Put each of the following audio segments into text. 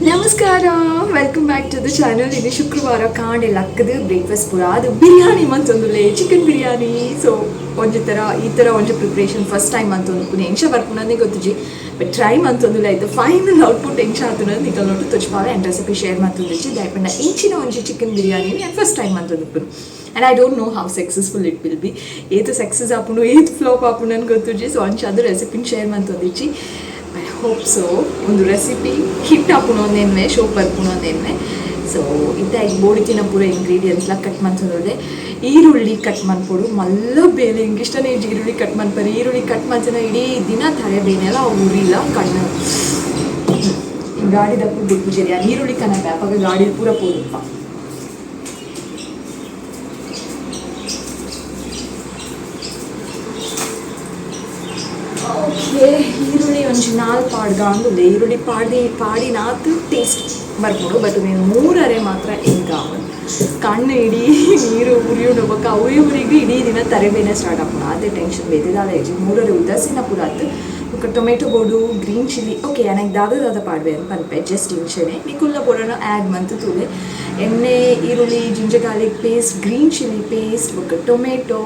ನಮಸ್ಕಾರ, welcome back to the channel. ಇದು ಶುಕ್ರವಾರ ಕಾಂಡೆ ಲಕ್ಕದು ಬ್ರೇಕ್ಫಾಸ್ಟ್ ಪೂರ ಅದು ಬಿರಿಯಾನಿ ಮಂತೊಂದುಲ್ಲೆ, ಚಿಕನ್ ಬಿರಿಯಾನಿ. ಸೊ ಒಂಜಿ ಥರ ಈ ಥರ ಒಂಜಿ ಪ್ರಿಪ್ರೇಷನ್ ಫಸ್ಟ್ ಟೈಮ್ ಅಂತೊಂದು ಪುನಃ ಎಂಚ ಬರ್ಪುನಂದೇ ಗೊತ್ತುಜಿ, ಬಟ್ ಟ್ರೈ ಮಂತೊಂದುಲ್ಲ. ಆಯ್ತು, ಫೈನಲ್ ಔಟ್ಪುಟ್ ಎಂಚ ಆತುನಂದು ನಿಕಲ್ ನೋಟು ತೊಚ್ಪಾವೆ ಆ್ಯಂಡ್ ರೆಸಿಪಿ ಶೇರ್ ಮಂತೊಂದಿಜ್ಜಿ. ದಯಪಂಡ ಇಂಚಿನ ಒಂಜಿ ಚಿಕನ್ ಬಿರಿಯಾನಿ ನಾನು ಫಸ್ಟ್ ಟೈಮ್ ಮಂತೊಂದುಪ್ಪುನು and I don't know how successful it will be. ಏತ್ ಸಕ್ಸಸ್ ಆಪುಂಡು, ಏತ್ ಫ್ಲಾಪ್ ಆಪುಂಡು ಅಂತ ಗೊತ್ತುಜಿ. ಸೊ ಅಂಚ ಅದು ರೆಸಿಪಿನ ಶೇರ್ ಮಂತೊಂದಿಜ್ಜಿ. I hope so ಒಂದು ರೆಸಿಪಿ ಹಿಟ್ ಆಪುಂಡು ಒಂದೇನ್ವೆ, ಶೋಕ್ ಬರ್ಪುಂಡು ಒಂದೇನ್ವೆ. ಸೊ ಇತ್ತೆ ಐಕ್ ಬೋಡಿತಿನ ಪೂರ ಇಂಗ್ರೀಡಿಯೆಂಟ್ಸ್ಲ ಕಟ್ ಮಂತೊಂದುಲ್ಲೆ. ಈರುಳ್ಳಿ ಕಟ್ ಮನ್ಪೊಡು, ಮಲ್ಲ ಬೇಲೆ. ಇಂಗಿಷ್ಟನೇ ಈರುಳ್ಳಿ ಕಟ್ ಮನ್ಪರೆ. ಈರುಳ್ಳಿ ಕಟ್ ಮಲ್ತಿನ ಇಡೀ ದಿನ ತರೆ ಬೇನೆಲ್ಲ ಉರಿಲ್ಲ ಕಣ್ಣು. ಈ ಗಾಡಿ ದಪ್ಪು ಬುಡ್ಪುಜೆರಿ ಆ ಈರುಳ್ಳಿ ಕನಪೆ ಅಪಗ ಗಾಡಿ ಪೂರ ಪೋದುಪ್ಪ. ಓಕೆ, ಈರುಳ್ಳಿ ಒಂಜಿ ನಾಲ್ ಪಾಡ್ಗ ಅಂದುಲ್ಲೆ. ಈರುಳ್ಳಿ ಪಾಡಿ ಪಾಡಿನಾತ್ ಟೇಸ್ಟ್ ಬರ್ಪುಂಡು, ಬಟ್ ನೀನು ಮೂರರೆ ಮಾತ್ರ ಎಂಕ ಕಣ್ಣು ಇಡೀ ನೀರು ಉರಿಯುಂಡು. ಬೊಕ್ಕ ಅವು ಊರಿಗೆ ಇಡೀ ದಿನ ತರೆಬೇನೆ ಸ್ಟಾರ್ಟ್ ಆಪುಂಡು. ಆತೆ ಟೆನ್ಷನ್ ಬೇತೆ ಇಜ್ಜಿ. ಮೂರರೆ ಉದಾಸೀನ ಪೂರ ಆತು. ಬೊಕ್ಕ ಟೊಮೆಟೊ ಬೋಡು, ಗ್ರೀನ್ ಚಿಲ್ಲಿ. ಓಕೆ, ನನಗೆ ದಾದ ದಾದ ಪಾಡ್ವೆ ಅಂತ ಪನ್ಪೆ ಜಸ್ಟ್ ಇಂಚೆನೆ. ನಿಕುಲ್ಲ ಬೋಡಣ ಆ್ಯಡ್ ಮಂತು ತೂಲೆ. ಎಣ್ಣೆ, ಈರುಳ್ಳಿ, ginger garlic paste, green chilli paste, ಬೊಕ್ಕ ಟೊಮೆಟೊ,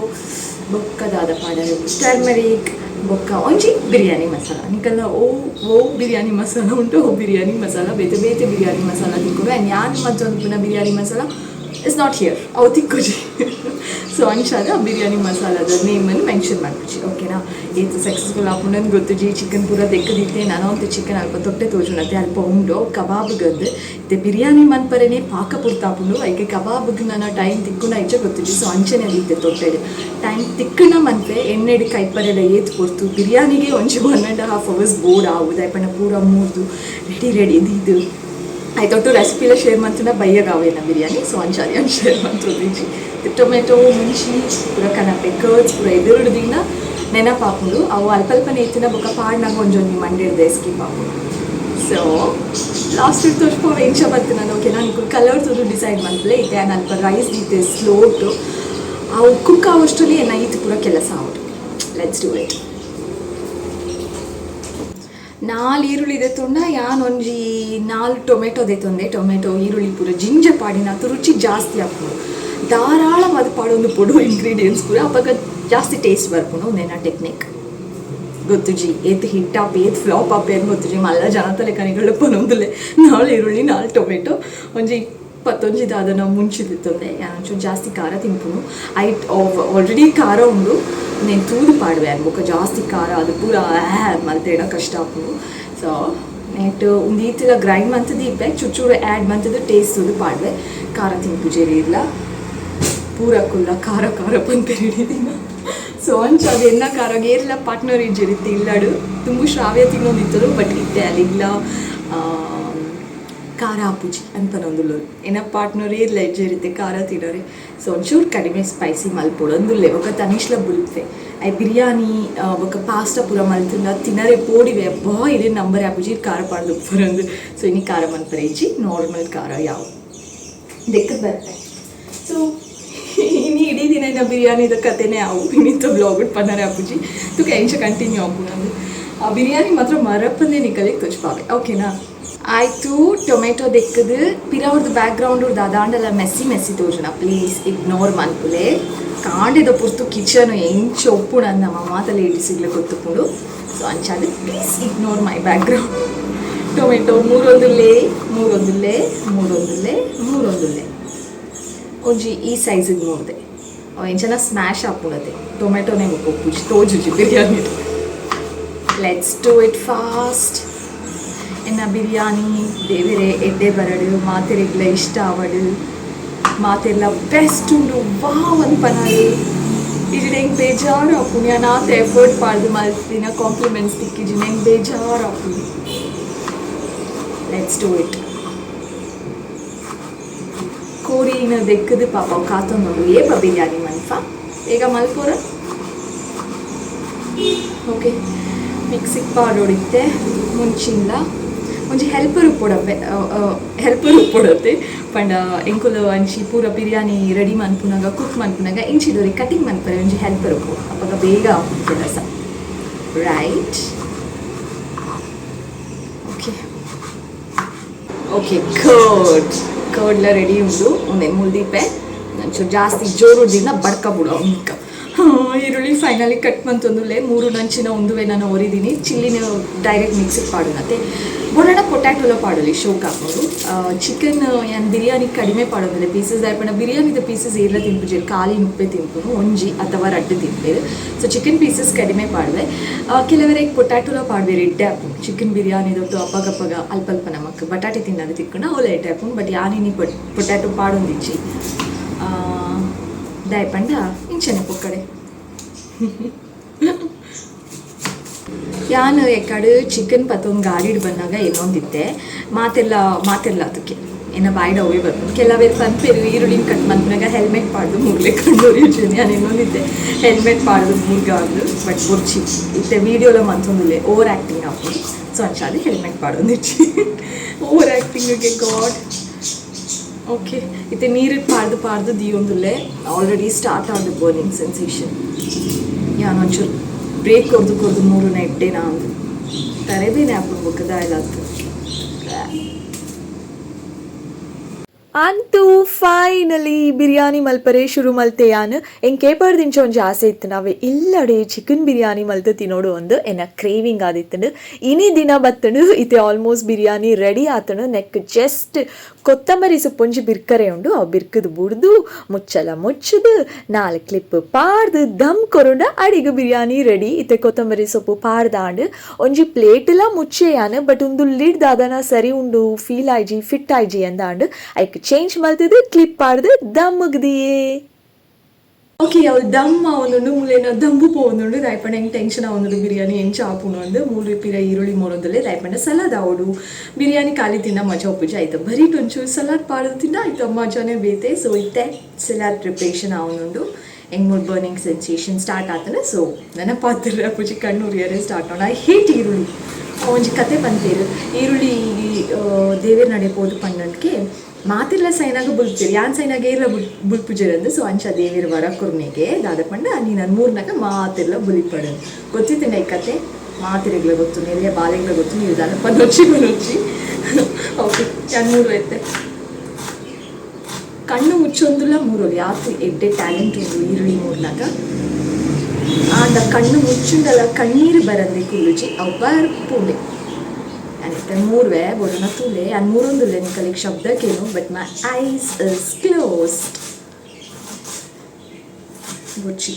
ಬೊಕ್ಕ ದಾದ ಪಾಡರೆ, ಟರ್ಮರಿಕ್, ಬೊಕ್ಕ ಒಂಜಿ ಬಿರಿಯಾನಿ ಮಸಾಲ. ನಿಕಲ್ನ ಓ ಓ ಬಿರಿಯಾನಿ ಮಸಾಲ ಉಂಟು, ಓ ಬಿರಿಯಾನಿ ಮಸಾಲ, ಬೇತೆ ಬೇತೆ ಬಿರಿಯಾನಿ ಮಸಾಲ ತಿಕ್ಕೊಂಡು. ಆ್ಯಂಡ್ ಯಾನ್ ಮತ್ತೊಂದು ಪುನಃ biryani masala is not here, ಅವು ತಿಕ್ಕೊಜಿ. ಸೊ ಅಂಚಾದ ಬಿರಿಯಾನಿ ಮಸಾಲದ ನೇಮನ್ನು ಮೆನ್ಷನ್ ಮಾಡ್ಪುಜಿ, ಓಕೆನಾ? ಏತ್ ಸಕ್ಸಸ್ಫುಲ್ ಆಪುಂಡಂದು ಗೊತ್ತುಜಿ. ಚಿಕನ್ ಪೂರ ದೆಕ್ಕದಿತ್ತೆ. ನಾನು ಚಿಕನ್ ಅಲ್ಪ ತೊಟ್ಟೆ ತೋಜುನತೆ, ಅಲ್ಪ ಉಂಡು ಕಬಾಬ್ ಗದ್ದು. ಇತ್ತೆ ಬಿರಿಯಾನಿ ಮನ್ಪರೆನೆ ಪಾಕ ಪುರ್ತಾಪುಂಡು. ಐಕೆ ಕಬಾಬ್ಗೆ ನನ್ನ ಟೈಮ್ ತಿಕ್ಕುನ ಇಚ್ಚ ಗೊತ್ತುಜಿ. ಸೊ ಅಂಚನೆ ಇತ್ತೆ ತೊಟ್ಟೆಡ್ ಟೈಮ್ ತಿಕ್ಕುನ ಮನ್ಪೆ. ಎಣ್ಣೆಡ್ ಕೈಪರೆಲ ಏತ್ ಪೊರ್ತು? ಬಿರಿಯಾನಿಗೆ ಒಂಜಿ 1.5 ಅವರ್ಸ್ ಬೋರ್ಡ್ ಆವು. ದಯಪಂಡ ಪೂರ ಮೂರ್ದು ರೆಡಿ ರೆಡಿ ಇದು ಆಯ್ತು. ರೆಸಿಪಿಲ ಶೇರ್ ಮಂತುಂಡ ಬಯ್ಯಗಾವೇನ ಬಿರಿಯಾನಿ. ಸೊ ಅಂಚಾದಿ ಅಂಚ ಶೇರ್ ಮಂತೊಂದಿಜ್ಜಿ. ಟೊಮೆಟೊ, ಮುಂಚಿ ಪೂರ ಕನಪೆ, ಕರ್ಡ್ಸ್ ಪೂರ ಎದುರುಡು ದಿನ ನೆನಪಾಪುಂಡು. ಅವು ಅಲ್ಪ ಅಲ್ಪನೆ ಎತ್ತಿನ ಬೊಕ್ಕ ಪಾಡ್ನಾಗ ಒಂಜೊಂಜಿ ಮಂಡೆಡ್ದೆ ಸ್ಕಿಪ್ ಆಪುಂಡು. ಸೊ ಲಾಸ್ಟ್ ತೋಚ್ಪೋ ಎಂಚ ಬರ್ತೇನೆ, ಓಕೆನಾ? ನಿಕುಲು ಕಲರ್ ತೂದು ಡಿಸೈಡ್ ಮಲ್ಪಲೆ. ಇತ್ತೆ ನಾನು ಅಲ್ಪ ರೈಸ್ ದೀತೆ ಸ್ಲೋಟು. ಅವು ಕುಕ್ ಆವಷ್ಟರಲ್ಲಿ ಎನ್ನ ಈತ್ ಪೂರ ಕೆಲಸ ಆವಡು. Let's do it. ನಾಲ್ ಈರುಳ್ಳಿ ದೆತ್ತೊಂಡ ಯಾನ್ ಒಂಜಿ ನಾಲ್ ಟೊಮೆಟೊ ದೆತ್ತೊಂದೆ. ಟೊಮೆಟೊ ಈರುಳ್ಳಿ ಪೂರ ಜಿಂಜ ಪಾಡಿನಾತು ರುಚಿ ಜಾಸ್ತಿ ಆಪುಂಡು. ಧಾರಾಳವಾದ ಪಾಡೊಂದು ಪೊಡು ಇಂಗ್ರೀಡಿಯೆಂಟ್ಸ್ ಪೂರ, ಅಪಗ ಜಾಸ್ತಿ ಟೇಸ್ಟ್ ಬರ್ಪುಂಡು. ಉಂದೆನ ಟೆಕ್ನಿಕ್ ಗೊತ್ತುಜಿ. ಏತ್ ಹಿಟ್ ಆಪ್, ಏತ್ ಫ್ಲಾಪ್ ಆಪ್ ಏನ್ ಗೊತ್ತುಜಿ. ಮಲ್ಲ ಜನತಲೆ ಕನಿಗಳು ಪನೊಂದುಲೆ. ನಾಲ್ ಈರುಳ್ಳಿ, ನಾಲ್ ಟೊಮೆಟೊ, ಒಂಜಿ 21 ದಾದನ ಮುಂಚಿ ದೆತ್ತೊಂದೆ. ಯಾನ್ ಒಂಚೂರು ಜಾಸ್ತಿ ಖಾರ ತಿನ್ಪುನು. ಐಟ್ ಆಲ್ರೆಡಿ ಖಾರ ಉಂಡು. నేను ತೂದು ಪಾಡುವೆ ಬೊಕ್ಕ ಜಾಸ್ತಿ ಖಾರ ಅದು ಪೂರ ಮಲ್ತೇಡ ಕಷ್ಟ ಆಪುಂಡು. ಸೊ ನೆಟ್ ಒಂದು ಈತಿಲ ಗ್ರೈಂಡ್ ಮಂತದ ದೀಪೆ, ಚೂರು ಚೂರು ಆ್ಯಡ್ ಮಂತದ ಟೇಸ್ಟ್ ತೂದು ಪಾಡುವೆ. ಖಾರ ತಿನ್ಪುಜೆರಿ ಇಲ್ಲ ಪೂರ ಕುಲ್ಲ ಖಾರ ಖಾರ ಪನ್ಪೆರ್ ದಿನ. ಸೊ ಅಂಚ ಅದು ಎನ್ನ ಖಾರ ಏರ್ಲ ಪಾರ್ಟ್ನರ್ ಇಜ್ಜೆರಿತ್ತೆ ಇಲ್ಲಡು. ತುಂಬ ಶ್ರಾವ್ಯ ತಿನ್ನೊಂದಿತ್ತರು, ಬಟ್ ಇತ್ತೆ ಅಲ್ಲಿಗ್ಲ ಖಾರ ಆಪುಜಿ ಅನ್ಪನೊಂದುಲ್ಲು. ಏನ ಪಾರ್ಟ್ನರ್ ಏರ್ಲ ಇಜ್ಜೆರಿತ್ತೆ ಖಾರ ತಿನ್ನೋರೆ. ಸೊ ಒಂಚೂರು ಕಡಿಮೆ ಸ್ಪೈಸಿ ಮಲ್ಪೊಡು ಅಂದುಲ್ಲೆ. ಬೊಕ್ಕ ತನಿಷ್ಲ ಬುಲ್ಪೆ. I biryani ಬೊಕ್ಕ ಪಾಸ್ತಾ ಪೂರ ಮಲ್ತುಂಡ ತಿನ್ನರೆ ಪೋಡಿವೆ, ಅಬ್ಬಾ ಇದೇ ನಂಬರ್ ಆಪುಜಿ ಖಾರ ಪಾಡ್ದು ಉಪ್ಪುರಂದು. ಸೊ ಇನಿ ಖಾರ ಮನ್ಪರೆ ಇಜ್ಜಿ, ನಾರ್ಮಲ್ ಖಾರ ಯಾವ ದೆಕ್ಕದ್ ಬರ್ತೆ. ಸೊ ಇನಿ ಇಡೀ ದಿನ ಇನ್ನ ಬಿರಿಯಾನಿದ ಕತೆನೇ ಆವು. ಇನ್ನಿತ್ತ ಬ್ಲಾಗ್ ಪನ್ನರೆ ಆಪುಜಿ. ತುಕ ಎಂಚ ಕಂಟಿನ್ಯೂ ಆಪುನಂದು. ಆ ಬಿರಿಯಾನಿ ಮಾತ್ರ ಮರಪ್ಪಂದೇ ನಿಕಲಿಗೆ ತೊಚ್ಪಾವೆ, ಓಕೆನಾ? ಆಯಿತು, ಟೊಮೆಟೊ ದೆಕ್ಕದು. ಪಿರವ್ರದ್ದು ಬ್ಯಾಕ್ಗ್ರೌಂಡ್ ದಾದಾಂಡಲ ಮೆಸ್ಸಿ ಮೆಸ್ಸಿ ತೋಜುನ, ಪ್ಲೀಸ್ ಇಗ್ನೋರ್ ಮನ್ಪುಲೆ. ಕಾಂಡೆದ ಪುರ್ತು ಕಿಚನ್ ಎಂಚ ಒಪ್ಪುಣ ನಮ್ಮ ಮಾತ ಲೇಡೀಸಿಗ್ಲ ಗೊತ್ತುಪುಂಡು. ಸೊ ಅಂಚಾದ please ignore my background. Tomato ಮೂರೊಂದುಲ್ಲೆ, ಮೂರೊಂದುಲ್ಲೆ, ಮೂರೊಂದುಲ್ಲೆ, ಮೂರೊಂದುಲ್ಲೆ. ಒಂಜಿ ಈ ಸೈಜಿಗೆ ಮೂರ್ದೆ. ಅವು ಎಂಚನ ಸ್ಮ್ಯಾಶ್ ಆಪುಂಡತೆ ಟೊಮೆಟೊನೇ ಒಪ್ಪುಜಿ, ತೋಜುಜಿ biryani. Let's do it fast. ಎನ್ನ ಬಿರಿಯಾನಿ ದೇವೆರೆ ಎಡ್ಡೆ ಬರಡು, ಮಾತೆರೆಗ್ಲ ಇಷ್ಟ ಆವಡು, ಮಾತೆಲ್ಲ ಬೆಸ್ಟ್ ಉಂಡು ವಾವ್ ಅನ್ಪನಾಡು. ಇಜಿಡ ಎಂಕ್ ಬೇಜಾರು ಆಪುಂಡು. ಯಾನ್ ಆತ್ ಎಫರ್ಟ್ ಪಾಡ್ದು ಮಲ್ತಿನ ಕಾಂಪ್ಲಿಮೆಂಟ್ಸ್ ತಿಕ್ಕಿಜಿನ ಎಂಕ್ ಬೇಜಾರು ಆಪುಂಡು. Let's do it. ಕೋರಿನ ದೆಕ್ಕದು ಪಾಪ ಕಾತೊಂದುಂಡು. ಏಪ ಬಿರಿಯಾನಿ ಮನ್ಫ ಈಗ ಮಲ್ಪುರ? ಓಕೆ, ಮಿಕ್ಸಿಗೆ ಪಾಡೋಡಿತ್ತೆ ಮುಂಚಿಂದ. ಒಂಜಿ ಹೆಲ್ಪರ್ ಉಪ್ಪೊಡಪ್ಪೆ, ಹೆಲ್ಪರ್ ಉಪ್ಪೊಡತ್ತೆ ಪಂಡ ಎಂಕುಲು ಅಂಚಿ ಪೂರ ಬಿರಿಯಾನಿ ರೆಡಿ ಮನ್ಪುನಾಗ, ಕುಕ್ ಮನ್ಪುನಾಗ ಇಂಚಿಡೋರಿ ಕಟಿಂಗ್ ಮನ್ಪರೆ ಒಂಜಿ ಹೆಲ್ಪರ್ ಉಪ್ಪು. ಅಪಗ ಬೇಗ ಆಪುಂಡು ಕೆಲಸ, ರೈಟ್? ಓಕೆ. ಓಕೆ, ಕರ್ಡ್ ಕರ್ಡ್ಲ ರೆಡಿ ಉಂಡು. ಉಂದೆ ಮುಲ್ದೀಪೆ ಒಂಚೂರು ಜಾಸ್ತಿ ಜೋರು ದಿನ ಬಡ್ಕ ಬಿಡು ಅವನಿಕ. ಈರುಳ್ಳಿ ಫೈನಲಿ ಕಟ್ ಮಂತೊಂದುಲ್ಲೆ. ಮೂರು ನಂಚಿನ ಉಂದುವೆ ನಾನು ಒರಿದೀನಿ. ಚಿಲ್ಲಿನ ಡೈರೆಕ್ಟ್ ಮಿಕ್ಸಿಗೆ ಪಾಡುನತೆ. ಬೊಡಣ ಪೊಟ್ಯಾಟೊಲ ಪಾಡಲಿ, ಶೋಕ್ ಹಾಕೊಂಡು. ಚಿಕನ್ ಯಾನ್ ಬಿರಿಯಾನಿ ಕಡಿಮೆ ಪಾಡೋದಿಲ್ಲ ಪೀಸಸ್. ದಾಯಪಂಡ ಬಿರಿಯಾನಿದ ಪೀಸಸ್ ಏರ್ಲ ತಿನ್ಪುಜೆರ್, ಖಾಲಿ ನುಪ್ಪೆ ತಿನ್ಪುನು, ಒಂಜಿ ಅಥವಾ ರಡ್ಡು ತಿನ್ಪೇರು. ಸೊ ಚಿಕನ್ ಪೀಸಸ್ ಕಡಿಮೆ ಪಾಡುವೆ. ಕೆಲವರಿಗೆ ಪೊಟ್ಯಾಟೊಲ ಪಾಡುವೆರ್, ಎಡ್ಡೆ ಆಪುಂಡು. ಚಿಕನ್ ಬಿರಿಯಾನಿದೊಟ್ಟು ಅಪ್ಪಗಪ್ಪಗ ಅಲ್ಪ ಅಲ್ಪ ನಮಕ್ ಬಟಾಟೆ ತಿನ್ನಗ ತಿಕ್ಕುಂಡ ಅವುಲ ಎಡ್ಡೆ ಆಪುಂಡು. ಬಟ್ ಯಾನಿನಿ ಪೊಟ್ಯಾಟೊ ಪಾಡೊಂದಿಜ್ಜಿ. ದಾಯಪಂಡ ಇಂಚನೆ ಪೊಕ್ಕಡೆ. ಯಾನ್ ಎಕ್ಕಡ್ ಚಿಕನ್ ಪತ್ತೊಂದು ಗಾಡಿಡ್ ಬಂದಾಗ ಏನೊಂದಿತ್ತೆ ಮಾತೆಲ್ಲ ಮಾತೆಲ್ಲ ಅದಕ್ಕೆ ಏನ ಬಾಯ್ಡ್ ಅವೇ ಬರ್ಪುಂಡು. ಕೆಲವೇರು ಪನ್ಪೆರ್, ಈರುಳ್ಳಿನ ಕಟ್ ಮನ್ಪುನಾಗ ಹೆಲ್ಮೆಟ್ ಪಾಡ್ದು ಮೂರ್ಲೆ ಕಣ್ಣು. ಯಾನ್ ಇನ್ನೊಂದಿತ್ತೆ ಹೆಲ್ಮೆಟ್ ಪಾಡ್ದು ಮೂರ್ಗಾಂದು, ಬಟ್ ಬೊರ್ಚಿ, ಇತ್ತೆ ವೀಡಿಯೋಲ ಮಂತೊಂದುಲ್ಲೆ, ಓವರ್ ಆ್ಯಕ್ಟಿಂಗ್ ಆಪುಂಡು. ಸೊ ಅಂಚಾದ್ ಹೆಲ್ಮೆಟ್ ಪಾಡೊಂದಿಜ್ಜಿ. ಓವರ್ ಆ್ಯಕ್ಟಿಂಗ್ಗೆ ಗಾಡ್. ಓಕೆ, ಇತ್ತೆ ನೀರು ಪಾಡ್ದು ಪಾಡ್ದು ದಿಯೊಂದುಲ್ಲೆ. Already start and burning sensation. ಯಾನ್ ಒಂಚೂರು ಬ್ರೇಕ್ ಕೊರ್ದು ಕೊರ್ದು ಮೂರು ಎಡ್ಡೆ ಅಂದು ತರೆಬೇನೆ ಆಪುಂಡು ಬೊಕ್ಕ ದಾಯಲಾತು. ಅಂತೂ ಫೈನಲಿ ಬಿರಿಯಾನಿ ಮಲ್ಪರೆ ಶುರು ಮಲ್ತೆ ಯಾನ್. ಎಂಕ್ ಏಪರ್ದಿಂಚ ಒಂಜಿ ಆಸೆ ಇತ್ತು, ನಾವೇ ಇಲ್ಲಡೆ ಚಿಕನ್ ಬಿರಿಯಾನಿ ಮಲ್ತು ತಿನ್ನೋಡು ಒಂದು ಎನ್ನ ಕ್ರೇವಿಂಗ್ ಆದಿತ್ತುಂಡು. ಇನಿ ದಿನ ಬತ್ತುಂಡು. ಇತ್ತೆ ಆಲ್ಮೋಸ್ಟ್ ಬಿರಿಯಾನಿ ರೆಡಿ ಆತುಂಡು. ನೆಕ್ ಜಸ್ಟ್ ಕೊತ್ತಂಬರಿ ಸೊಪ್ಪೊಂಜಿ ಬಿರ್ಕರೆ ಉಂಡು. ಅವು ಬಿರ್ಕುದು ಬುಡ್ದು, ಮುಚ್ಚಲ ಮುಚ್ಚುದು, ನಾಲ್ ಕ್ಲಿಪ್ ಪಾಡ್ದು ದಮ್ ಕೊರುಂಡ ಅಡಿಗೆ ಬಿರಿಯಾನಿ ರೆಡಿ. ಇತ್ತೆ ಕೊತ್ತಂಬರಿ ಸೊಪ್ಪು ಪಾಡ್ದಾಂಡ್. ಒಂಜಿ ಪ್ಲೇಟ್ಲ ಮುಚ್ಚೆ ಯಾನ್, ಬಟ್ ಉಂದು ಲಿಡ್ ದಾದನ ಸರಿ ಉಂಡು ಫೀಲ್ ಆಯ್ಜಿ, ಫಿಟ್ ಆಯ್ಜಿ ಅಂದಾಂಡ್. ಐಕ್ ಚೇಂಜ್ ಮಲ್ತದು, ಕ್ಲಿಪ್ ಪಾಡ್ದು ದಮ್ಮುಗ್ದಿಯೇ. ಓಕೆ, ಅವ್ಳು ದಮ್ ಆವೊಂದುಂಡು. ಮೂಲೇನ ದಂಬು ಪೋವೊಂದುಂಡು. ದಾಯಪಂಡ ಎಂಕ್ ಟೆನ್ಷನ್ ಆವೊಂದುಂಡು, ಬಿರಿಯಾನಿ ಎಂಚ ಆಪುಂಡು ಅಂದ್. ಮೂಲು ಪಿರ ಈರುಳ್ಳಿ ಮೂರೊಂದುಲ್ಲೆ. ದಾಯಪಂಡ ಸಲಾದ್ ಆವೊಡು. ಬಿರಿಯಾನಿ ಖಾಲಿ ತಿಂಡ ಮಜಾ ಉಪ್ಪುಜಿ. ಆಯ್ತು ಬರೀಟ್ ಒಂಚೂರು ಸಲಾದ್ ಪಾಡ್ದು ತಿಂಡ ಆಯ್ತು ಮಜಾನೇ ಬೇತೆ. ಸೊ ಇತ್ತೆ ಸಲಾದ್ ಪ್ರಿಪ್ರೇಷನ್ ಆವೊಂದುಂಡು. ಎಂಕ್ ಮೂಲು ಬರ್ನಿಂಗ್ ಸೆನ್ಸೇಷನ್ ಸ್ಟಾರ್ಟ್ ಆತನ. ಸೊ ನನ್ನ ಪಾತ್ರ ಪೂಜಿ ಕಣ್ಣು ಉರಿಯರೆ ಸ್ಟಾರ್ಟ್ ಆಂಡ್. I hate ಈರುಳ್ಳಿ. ಒಂಜಿ ಕತೆ ಪನ್ಪೆರ್, ಈರುಳ್ಳಿ ದೇವೆರ್ ನಡೆ ಪೋದು ಪಂಡಂಟ್ಕೆ ಮಾತಿರ್ಲ ಸೈನಾಗ ಬುಲ್ಪುಜೆರ್, ಯಾನ್ ಸೈನಾಗ ಏರ್ಲ ಬುಲ್ ಬುಲ್ಪುಜೆರ್ ಅಂದ್. ಸೊ ಅಂಚ ದೇವೆರ್ ವರ ಕೊರ್ನೆಗೆ ದಾದ ಪಂಡ, ನೀನು ಮೂರ್ನಾಗ ಮಾತಿರ್ಲ ಬುಲಿಪಡು. ಗೊತ್ತಿತ್ತಿನ ಈ ಕತೆ ಮಾತಿರೆಗ್ಲ ಗೊತ್ತು, ನೆಲ್ಲಿಯ ಬಾಲೆಗ್ಲ ಗೊತ್ತು. ನೀವು ದಾದ ಪನೊಚ್ಚಿ ಪನೊಚ್ಚಿ. ಓಕೆ, ಯಾನ್ ಮೂರು ಐತೆ. ಕಣ್ಣು ಮುಚ್ಚೊಂದುಲ ಮೂರೊಲಿ. ಆತು ಎಡ್ಡೆ ಟ್ಯಾಲೆಂಟ್ ಉಂಡು ಈರುಳ್ಳಿ ಮೂರ್ನಾಗ. ಆಂಡ ಕಣ್ಣು ಮುಚ್ಚುಂಡಲ ಕಣ್ಣೀರು ಬರಂದೆ ಕುಲ್ಲುಜಿ, ಅವು ಬರ್ಪುಂಡೆ. ಅನಿತ ಮೂರ್ವೆ ಬೊಡನ ತೂಲೆ. ಅನ್ ಮೂರೊಂದುಲ್ಲೆ, ನಿಕಲಿಗೆ ಶಬ್ದಕ್ಕೇನು, but my eyes is closed. ಬೊಚ್ಚಿ,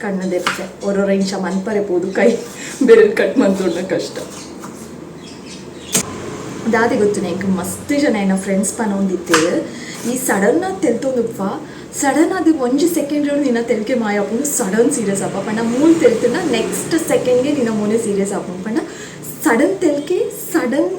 ಕಣ್ಣು ದೆಪ್ಪೆ. ಒರೊರ ಇಂಚ ಮನ್ಪರೆ ಪೋದು ಕೈ ಬೆರಳು ಕಟ್ ಮಂತೊಂಡ ಕಷ್ಟ. ದಾದೆ ಗೊತ್ತು, ಎಂಕ್ ಮಸ್ತ್ ಜನ ಎನ್ನ ಫ್ರೆಂಡ್ಸ್ ಪನೊಂದಿತ್ತೇರು, ಈ ಸಡನ್ ಆದ್ ತೆಲ್ತೊಂದುಪ್ಪ, ಸಡನ್ ಅದು ಒಂಜಿ ಸೆಕೆಂಡ್ ನಿನ್ನ ತೆಲಿಕೆ ಮಾಯ ಆಪುಂಡು, ಸಡನ್ ಸೀರಿಯಸ್ ಆಪ. ಪಂಡ ಮೂಲು ತೆಲ್ತುಂಡ ನೆಕ್ಸ್ಟ್ ಸೆಕೆಂಡ್ಗೆ ನಿನ್ನ ಮೋನೆ ಸೀರಿಯಸ್ ಆಪುಂಡು. ಪಂಡ ಸಡನ್ ತೆಲಿಕೆ, ಸಡನ್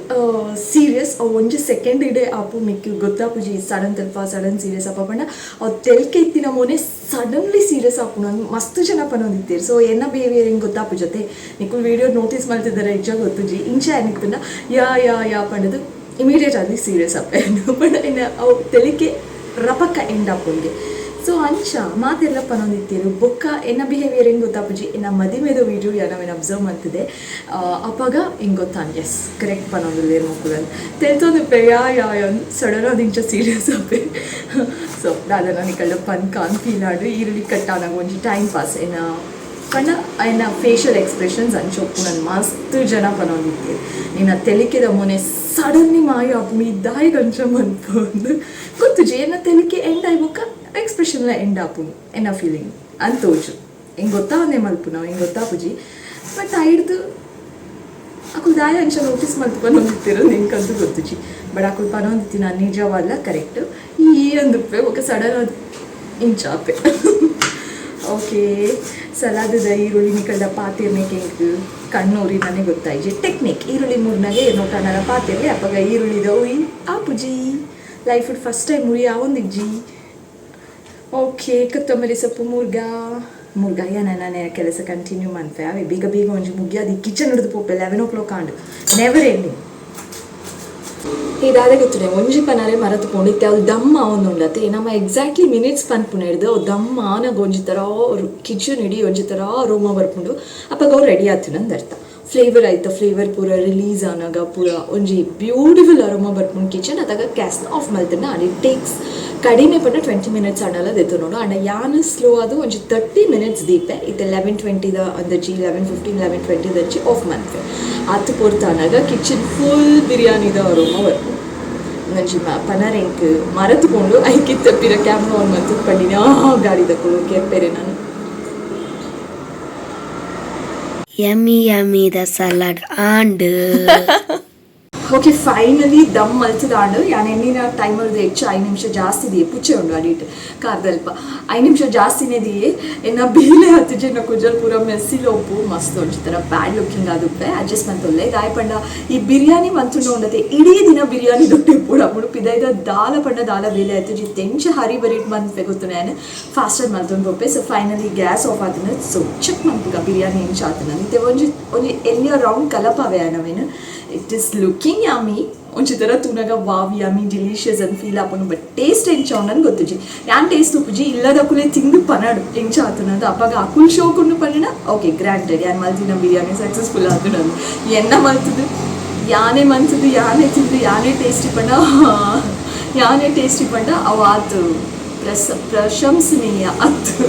ಸೀರಿಯಸ್ ಅವು ಒಂಜಿ ಸೆಕೆಂಡ್ ಇಡೆ ಆಪು. ಮಿಕ್ಕು ಗೊತ್ತಾಪುಜಿ ಸಡನ್ ತೆಲ್ಪ, ಸಡನ್ ಸೀರಿಯಸ್ ಆಪ. ಪಂಡ ಅವು ತೆಲಿಕೆ ಇತ್ತಿನ ಮೋನೆ ಸಡನ್ಲಿ ಸೀರಿಯಸ್ ಆಪುಂಡು ಅಂದ್ ಮಸ್ತ್ ಜನ ಪನೊಂದಿತ್ತೇರು. ಸೊ ಎನ್ನ ಬಿಹೇವಿಯರ್ ಹಿಂಗೆ ಗೊತ್ತಾಪುಜತೆ. ನಿಕುಲು ವೀಡಿಯೋ ನೋಟಿಸ್ ಮಲ್ತಿದ್ದಾರೆ ಇಜ್ಜ ಗೊತ್ತುಜಿ. ಇಂಚ ಏನಿತ್ತುಂಡ ಯಾ ಯಾ ಯಾ ಪಂಡದು ಇಮಿಡಿಯೇಟ್ ಆಗಿ ಸೀರಿಯಸ್ ಆಪೆ. ಪಂಡ ಇನ್ನು ಅವು ತೆಲಿಕೆ ರಪಕ್ಕ ಎಂಡ್ ಆಪುಂಗೆ. ಸೊ ಅಂಚ ಮಾತೆಲ್ಲ ಪನೊಂದಿತ್ತೀರು. ಬೊಕ್ಕ ಎನ್ನ ಬಿಹೇವಿಯರ್ ಹೆಂಗೆ ಗೊತ್ತಾಪುಜಿ. ಎನ್ನ ಮದಿಮೆದ ವೀಡಿಯೋ ಯಾನವೇನು ಅಬ್ಸರ್ವ್ ಮಾಡ್ತಿದ್ದೆ ಅಪಾಗ ಹಿಂಗೆ ಗೊತ್ತಾನ್, ಎಸ್, ಕರೆಕ್ಟ್ ಪನೊಂದುಲ್ಲೇರು ಮೊಕುಲನ್. ತೆಲ್ತೊಂದುಪ್ಪೆ ಯಾ ಯಾ ಸಡನ್ ಅದು ಇಂಚ ಸೀರಿಯಸ್ ಆಪೆ. ಸೊ ದಾದ ನಿಕಲ್ಡ ಪನ್ಕಾನ್ ಫೀಲ್ ಆಡು. ಈರುಳ್ಳಿ ಕಟ್ಟಾನಾಗ ಒಂಜಿ ಟೈಮ್ ಪಾಸ್ ಏನ ಪಂಡ ಎನ್ನ ಫೇಶಿಯಲ್ ಎಕ್ಸ್ಪ್ರೆಷನ್ಸ್ ಅಂಚ ಉಪ್ಪು. ಮಸ್ತ್ ಜನ ಪನೊಂದಿತ್ತೀರು, ನಿನ್ನ ತೆಲಿಕೆದ ಮೊನೆ ಸಡನ್ಲಿ ಮಾಯ ಆಪುಂಡು, ಈ ದಾಯಿಗ್ ಅಂಚ ಮನ್ಪು ಗೊತ್ತುಜಿ. ಎನ್ನ ತೆಲಿಕೆ ಎಂಡ್ ಆಯ್ ಬೊಕ್ಕ ಎಕ್ಸ್ಪ್ರೆಷನ್ಲ ಎಂಡ್ ಆಪುಂಡು ಎನ್ನ ಫೀಲಿಂಗ್ ಅಂತ ತೋಜು. ಹೆಂಗೆ ಗೊತ್ತಾ ಒಂದೇ ಮಲ್ಪುನ ಹೆಂಗೆ ಗೊತ್ತಾಪುಜಿ. ಬಟ್ ಐಡ್ದು ಅಕುಲು ದಾಯ ಅಂಚ ನೋಟಿಸ್ ಮಲ್ತು ಪನೊಂದಿತ್ತಿರು ನಿಂಕಂತೂ ಗೊತ್ತುಜಿ. ಬಟ್ ಅಕುಲು ಪನೊಂದಿತ್ತಿನ ನಿಜವಲ್ಲ, ಕರೆಕ್ಟ್. ಈ ಅಂದುಪ್ಪೆ, ಬೊಕ್ಕ ಸಡನ್ ಅದು ಇಂಚಾಪೆ. ಓಕೆ, ಸಲಾದದ ಈರುಳ್ಳಿ ನಿಕಲ್ದ ಪಾತಿರ್ನೆ ಕೆಂಕ್ ಕಣ್ಣೂರಿ ನನಗೆ ಗೊತ್ತಾಯ್ಜಿ. ಟೆಕ್ನಿಕ್, ಈರುಳ್ಳಿ ಮೂರ್ನಾಗೆ ನೋಟನರ ಪಾತಿರ್ಲಿ, ಅಪ್ಪಗ ಈರುಳ್ಳಿದ ಉಯ್ ಆಪುಜಿ. ಲೈಫ್ ಫಸ್ಟ್ ಟೈಮ್ ಉರಿ ಆವೊಂದಿಜ್ಜಿ. ಓಕೆ, ಕೊತ್ತಂಬರಿ ಸೊಪ್ಪು ಮುರ್ಗಾ ಮುರ್ಗಾ. ನಾನು ಕೆಲಸ ಕಂಟಿನ್ಯೂ ಮನ್ಪೆ. ಅವೆ ಬೇಗ ಬೇಗ ಒಂಜಿ ಮುಗಿಯಾದಿ ಕಿಚನ್ ಹಿಡಿದು ಪೋಪೆ. 11 ಓ ಕ್ಲಾಕ್ ಆಂಡ್, ನೆವರ್ ಎಂಡಿಂಗ್. ಇದಾದೆ ಗೊತ್ತುನೆ, ಒಂಜಿ ಪನರೆ ಮರತು ಪೋಂಡು. ಅವು ದಮ್ ಆವೊಂದುಂಡತೆ. ನಮ್ಮ ಎಕ್ಸಾಕ್ಟ್ಲಿ ಮಿನಿಟ್ಸ್ ಪನ್ಪುನ ಹಿಡ್ದು ಅವು ದಮ್ ಆನಗ ಒಂಜಿ ಥರ ಕಿಚನ್ ಇಡೀ ಒಂಜಿ ಥರ ರೋಮ ಬರ್ಪುಂಡು. ಅಪ್ಪಗ ಅವ್ರು ರೆಡಿ ಆತುನ ಅಂದ್ ಅರ್ಥ. Flavour ಆಯ್ತ ಫ್ಲೇವರ್ ಪೂರ ರಿಲೀಸ್ ಆನಾಗ ಪೂರ ಒಂಜಿ ಬ್ಯೂಟಿಫುಲ್ ಅರೋಮಾ ಬರ್ಪುಂಡು ಕಿಚನ್. ಅದಾಗ ಗ್ಯಾಸ್ ಆಫ್ ಮಲ್ತನ. And it takes ಕಡಿಮೆ ಪಂಡ 20 ಮಿನಿಟ್ಸ್ ಆಂಡಲ ದೆತ್ತೊನೊಡು. ಆಂಡ ಯಾನ್ ಸ್ಲೋ ಅದು ಒಂಜಿ 30 ಮಿನಿಟ್ಸ್ ದೀಪೆ. ಇತ್ತೆ 11:20ದ ಅಂದಜಿ, 11:15, 11:20 ದಂಚಿ ಆಫ್ ಮನ್ಪೆ. ಆತು ಪೊರ್ತಾನಾಗ ಕಿಚನ್ ಫುಲ್ ಬಿರಿಯಾನಿದ ಅರೋಮಾ ಬರ್ಪುಂಡು. ನಂಜಿ ಪನರೆಂಕ್ ಮರತುಕೊಂಡು ಐಕಿತ್ತ ಪಿರ ಕ್ಯಾಮ್ರಾ ಆನ್ ಮಲ್ತು ಪಂಡಿನ ಗಾಡಿದಕ್ಕಳು ಕೆರ್ಪೆರೆ ನಾನು. Yummy yummy the salad and okay, finally ದಮ್ ಮಲ್ತದಾಂಡು. ಯಾನ್ ಎಣ್ಣಿನ ಟೈಮರ್ದು ಹೆಚ್ಚು 5 ನಿಮಿಷ ಜಾಸ್ತಿ ದಿಯೆ. ಪುಚ್ಚೆ ಉಂಡು ಅಡಿಟ್ ಕಾರ್ದಲ್ಪ. 5 ನಿಮಿಷ ಜಾಸ್ತಿನೇ ದಿಯೆ. ಎನ್ನ ಬೇಲೆ ಹತ್ತಿಜೆ. ಎನ್ನ ಕುಜಲ್ ಪೂರ ಮೆಸ್ಸಿಲ ಉಪ್ಪು. ಮಸ್ತ್ ಒಂಜಿ ಥರ ಬ್ಯಾಡ್ ಲುಕಿಂಗ್ ಆದುಪ್ಪೆ. ಅಡ್ಜಸ್ಟ್ ಮಂತೊಲ್ಲೆ. ದಾಯ ಪಂಡ ಈ ಬಿರಿಯಾನಿ ಮಂತುಂಡ ಉಂಡತೆ, ಇಡೀ ದಿನ ಬಿರಿಯಾನಿ ದೊಡ್ಡ ಇಪ್ಪುಡು ಅప్పుడు ಪಿದೈದ ದಾಲ ಪಂಡ ದಾಲ ಬೇಲೆ ಆಯ್ತು ಜಿ. ತೆಂಚ ಹರಿ ಬರಿಟ್ ಮನ್ಪೆ ಗೊತ್ತು. ನಾನು ಫಾಸ್ಟಾಗಿ ಮಲ್ತೊಂದು ಪೋಪೆ. So finally gas off ಆತನ. ಸೊ ಚೆಕ್ ಮನ್ಪುಗ ಬಿರಿಯಾನಿ ಎಂಚ ಆತನ. ಇತ್ತೆ ಒಂಜಿ ಒಂಜಿ ಎಲ್ಲಿಯ round ಕಲಪಾವೆ ನವೇನು. It is looking yummy. ಒಂಜಿ ಥರ ತೂನಗ wow, yummy, delicious ಅಂತ ಫೀಲ್ ಆಪುಂಡು. ಬಟ್ ಟೇಸ್ಟ್ ಎಂಚ ಉಂಡನ್ ಗೊತ್ತುಜಿ. ಯಾನ್ ಟೇಸ್ಟ್ ಉಪ್ಪುಜಿ. ಇಲ್ಲದಕುಲೆ ತಿಂದು ಪನಡು ಎಂಚ ಆತುನಂದು. ಅಪ್ಪಗ ಅಕುಲ್ ಶೋಕುಂಡು ಪಂಡಿನ ಓಕೆ, ಗ್ರಾಂಟೆಡ್, ಯಾನ್ ಮಲ್ತಿನ ಬಿರಿಯಾನಿ ಸಕ್ಸಸ್ಫುಲ್ ಆತುನಂದು. ಎನ್ನ ಮಲ್ತದು ಯಾನೆ ಮನ್ಸದು, ಯಾನೆ ತಿಂದು, ಯಾನೇ ಟೇಸ್ಟಿ ಪಂಡ, ಯಾನೇ ಟೇಸ್ಟಿ ಪಂಡ ಅವು ಆತು ಪ್ರಶಂಸನೀಯ ಅತ್ತು.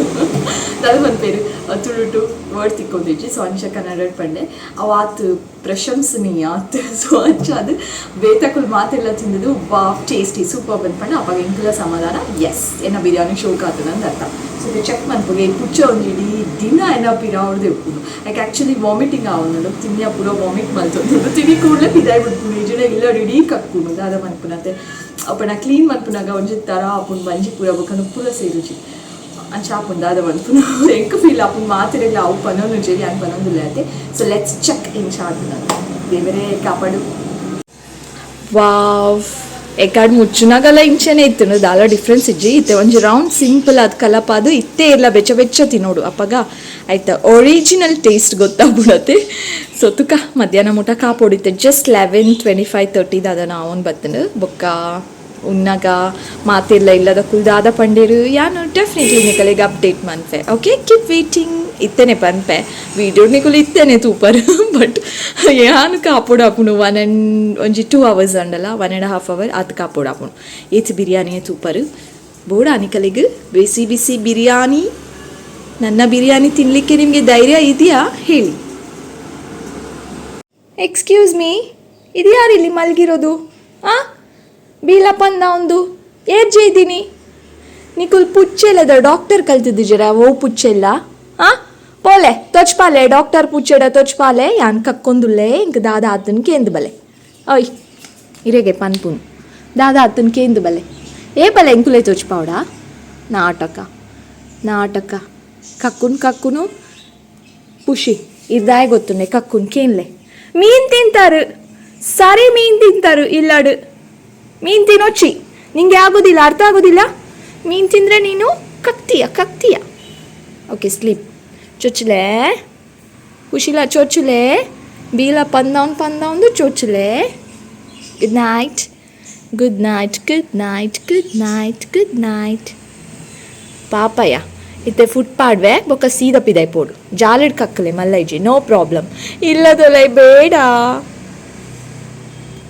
ದಾದ ಪನ್ಪೇರು, ತುಳುಟು ವರ್ಡ್ ತಿಕ್ಕೊಂದಿಜ್ಜಿ. ಸೊ ಅಂಚ ಕನ್ನಡ ಪಂಡೆ. ಅವು ಆತು ಪ್ರಶಂಸನೀಯ ಆತು. ಸೊ ಅಂಚ ಅದು ಬೇತಕುಲ್ ಮಾತೆಲ್ಲ ತಿಂದದು wow, tasty, super ಬಂದ್ಪಂಡ ಅವಾಗ ಎಂಕುಲ ಸಮಾಧಾನ. ಎಸ್, ಎನ್ನ ಬಿರಿಯಾನಿ ಶೋಕ್ ಆತದ ಅಂತ ಅರ್ಥ. ಸೊ ಇದು ಚೆಕ್ ಮನ್ಪುಗೆ. ಪುಚ್ಚ ಒಂಜಿ ಇಡೀ ದಿನ ಎನ್ನ ಪಿರಾವಡ್ದು ಇಪ್ಪುಂಡು. Like actually vomiting ಆವೊಂದುಂಡು. ತಿನ್ಯ ಪೂರ ವಾಮಿಟ್ ಮಲ್ತೊಂದುಂಡು. ತಿನಿ ಕೂಡಲೇ ಪಿದಾಯ್ ಬಿಡ್ಪುಂಡು. ಇಜಿಡ ಇಲ್ಲ ಇಡೀ ಕಕ್ಕುಂಡು. ದಾದ ಮನ್ಪುನತೆ, ಅಪ್ಪಣ ಕ್ಲೀನ್ ಮನ್ಪುನಾಗ ಒಂಜಿ ಥರ ಆಪುಂಡು. ಬಂಜಿ ಪೂರ ಬೊಕ್ಕ ಪೂರ ಸೇರುಜಿ. ಅಂಚ ಆಪುಂಡು. ದಾದ ಮನ್ಪುನು, ಎಂಕ್ ಫೀಲ್ ಆಪುಂಡು. ಮಾತಿರೆಗ್ಲ ಅವು ಪನೊಂದುಜೆರಿ, ಯಾನ್ ಪನೊಂದುಲ್ಲೆ ಅತೆ. So let's check ಎಂಚ ಆತುಂಡು. ದೇವರೇ ಕಾಪಾಡು. ವಾವ್, ಎಕಾಡ್ ಮುಚ್ಚುನಾಗಲ ಇಂಚೆನೆ ಇತ್ತು. ದಾಲ ಡಿಫ್ರೆನ್ಸ್ ಇಜ್ಜಿ. ಇತ್ತೆ ಒಂಜಿ ರೌಂಡ್ ಸಿಂಪಲ್ ಅದು ಕಲಪಾದು. ಇತ್ತೆ ಇರ್ಲ ಬೆಚ್ಚ ಬೆಚ್ಚ ತಿನ್ನೋಡು. ಅಪ್ಪಗ ಆಯ್ತಾ ಒರಿಜಿನಲ್ ಟೇಸ್ಟ್ ಗೊತ್ತಾಗ್ಬಿಡತ್ತೆ. ಸೊ ತುಕ ಮಧ್ಯಾಹ್ನ ಮುಟ ಕಾಪೊಡಿತ್ತೆ. ಜಸ್ಟ್ 11:25, 30 ದಾದ ನಾವೊಂದು ಬತ್ತನು. ಬೊಕ್ಕ ಉನ್ನಾಗ ಮಾತಿಲ್ಲ ಇಲ್ಲದ ಕುಲ್ದಾದ ಪಂಡೇರು ಯಾನು ಡೆಫಿನೆಟ್ಲಿ ನಿಕಲೆಗ್ ಅಪ್ಡೇಟ್ ಮನ್ಪೆ. Okay, keep waiting. ಇತ್ತೇನೆ ಪನ್ಪೆ, video ನಿಕುಲು ಇತ್ತೇನೆ ತೂಪರ್. ಬಟ್ ಯಾನು ಕಾಪೊಡು ಆಪುಂಡು. ಒನ್ ಆ್ಯಂಡ್ ಒಂಜಿ 2 ಅವರ್ಸ್ ಅಂಡಲ, 1.5 ಅವರ್ ಆತ್ ಕಾಪೊಡು ಆಪುಂಡು. ಏತ್ ಬಿರಿಯಾನಿ ತೂಪರು ಬೋಡ ನಿಕಲಿಗ್ ಬಿಸಿ ಬಿಸಿ ಬಿರಿಯಾನಿ. ನನ್ನ ಬಿರಿಯಾನಿ ತಿನ್ನಲಿಕ್ಕೆ ನಿಮಗೆ ಧೈರ್ಯ ಇದೆಯಾ ಹೇಳಿ. ಎಕ್ಸ್ಕ್ಯೂಸ್ ಮೀ, ಇದು ಯಾರು ಇಲ್ಲಿ ಮಲಗಿರೋದು? ಆ ಬೀಲಪ್ಪಂದ ಒಂದು ಏರ್ಜೆ ಇದ್ದೀನಿ. ನಿಕುಲ್ ಪುಚ್ಚೆಲ್ಲದ ಡಾಕ್ಟರ್ ಕಲ್ತಿದ್ದೀರ? ಓ ಪುಚ್ಚೆಲ್ಲ ಆ ಪೋಲೆ ತೊಚ್ಪಾಲೆ. ಡಾಕ್ಟರ್ ಪುಚ್ಚೆಡ ತೊಚ್ಪಾಲೆ. ಯಾನ್ ಕಕ್ಕೊಂದುಲ್ಲೆ. ಇಂಕ್ ದಾದ ಆತನ್ ಕೇಂದು ಬಲೆ. ಓಯ್, ಇರೆಗೆ ಪನ್ಪುನ್. ದಾದ ಆತನ್ ಕೇಂದು ಬಲೆ. ಏ ಬಲೆ, ಎಂಕುಲೆ ತೊಚ್ಪಾವಡ. ನಾಟಕ ನಾಟಕ. ಕಕ್ಕುನ್ ಕಕ್ಕುನು. ಖುಷಿ ಇರ್ದಾಯ ಗೊತ್ತುಂಡೆ. ಕಕ್ಕುನ್ ಕೇನ್ಲೆ. ಮೀನ್ ತಿಂತಾರು, ಸರಿ, ಮೀನ್ ತಿಂತಾರು. ಇಲ್ಲಾಡು ಮೀನ್ ತಿನ್ನೊಚ್ಚಿ. ನಿಂಗೆ ಆಗೋದಿಲ್ಲ, ಅರ್ಥ ಆಗೋದಿಲ್ಲ. ಮೀನು ತಿಂದರೆ ನೀನು ಕಕ್ತೀಯ, ಕಕ್ತೀಯ. Okay, sleep. ಚೊಚ್ಚಲೆ ಖುಷಿಲ, ಚೊಚ್ಚಲೆ ಬೀಲ ಪಂದವನ್ ಪಂದವಂದು ಚೊಚ್ಚಲೆ. Good night, good night, good night, good night, good night. ಪಾಪಯ್ಯ. ಇತ್ತೆ ಫುಡ್ ಪಾಡ್ವೆ. ಬೊಕ್ಕ ಸೀದ ಪಿದಾಯ್ ಪೋಡು. ಜಾಲಿಡ್ ಕಕ್ಕಲೆ ಮಲ್ಲೈಜಿ. No problem. ಇಲ್ಲದೊಲೆ ಬೇಡ.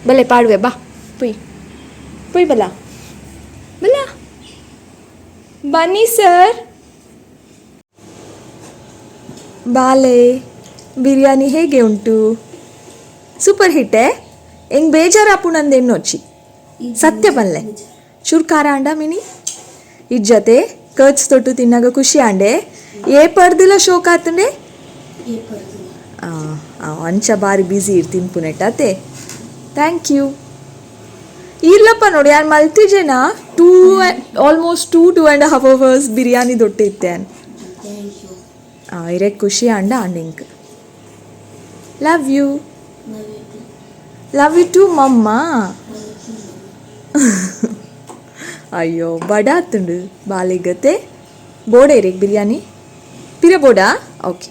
ಬಲೆ ಪಾಡುವೆ ಬಾ. ಪುಯ್ ಪುಯ್, ಬಲ ಬಲ. ಬನ್ನಿ ಸರ್. ಬಾಲೆ, ಬಿರಿಯಾನಿ ಹೇಗೆ ಉಂಟು? ಸೂಪರ್ ಹಿಟ್ಟೆ. ಹೆಂಗ್ ಬೇಜಾರಾಪುಣಂದು ಎನ್ನೊಚ್ಚಿ. ಸತ್ಯ ಪನ್ಲೆ, ಚೂರು ಖಾರ ಅಂಡ ಮಿನಿ ಇಜ್ಜತೆ? ಕರ್ಡ್ಸ್ ತೊಟ್ಟು ತಿನ್ನಾಗ ಖುಷಿ ಆಂಡೆ. ಏ ಪರ್ದಿಲ್ಲ ಶೋಕ್ ಆತಂಡೆ. ಅಂಚ ಬಾರಿ ಬ್ಯುಸಿ ಇರ್ ತಿನ್ಪುನೆಟ್ ಅತೆ. Thank you. ಇರ್ಲಪ್ಪ ನೋಡಿ, ಯಾರು ಮಲ್ತಿಜೇನಾ two almost 2, 2.5 hours biryani ದೊಟ್ಟ ಇತ್ತೆ. ಇರೆ ಖುಷಿ ಅಂಡ ಅಂಡ್. Love you, love you too ಮಮ್ಮ. ಅಯ್ಯೋ, ಬಡ ಆತುಂಡು ಬಾಲಿಗತೆ. ಬೋಡ ಇರೇಗ್ ಬಿರಿಯಾನಿ ಪಿರ ಬೋಡಾ? ಓಕೆ.